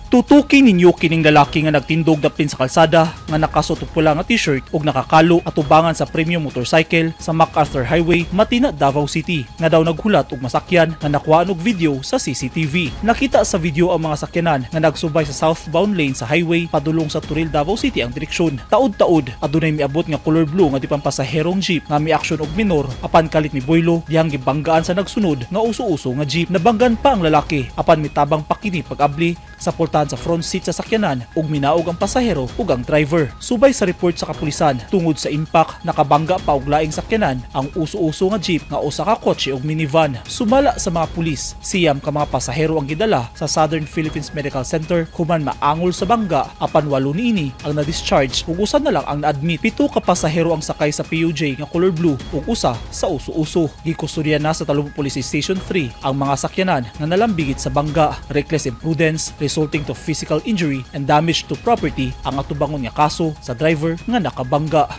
Tutuki ninyo kining lalaki nga nagtindog dapin sa kalsada nga nakasuot og pula nga t-shirt ug nakakalo atubangan sa premium motorcycle sa MacArthur Highway, Matina, Davao City, nga daw naghulat og masakyan nga nakuhaan og video sa CCTV. Nakita sa video ang mga sakyanan nga nagsubay sa southbound lane sa highway padulong sa Toril, Davao City ang direksyon. Taud-taud adunay miabot nga color blue nga dipampasaherong jeep nga miaksyon og minor apan kalit mibuelo dihang gibanggaan sa nagsunod nga uso-uso nga jeep. Nabanggan pa ang lalaki apan mitabang pa kini pag-abli sa pultahan sa front seat sa sakyanan ug minaog ang pasahero ug ang driver. Subay sa report sa kapulisan, tungod sa impact, nakabangga pa og laing sakyanan ang uso-uso nga jeep nga usa ka kotse ug minivan. Sumala sa mga pulis, 9 ka mga pasahero ang gidala sa Southern Philippines Medical Center human maangol sa bangga, apan walo niini ang na-discharge ug usa na lang ang na-admit. 7 ka pasahero ang sakay sa PUJ nga color blue ug usa sa uso-uso. Gikustodiya na sa Talomo Police Station 3 ang mga sakyanan nga nalambigit sa bangga. Reckless imprudence resulting to physical injury and damage to property ang atubangon nga kaso sa driver nga nakabangga.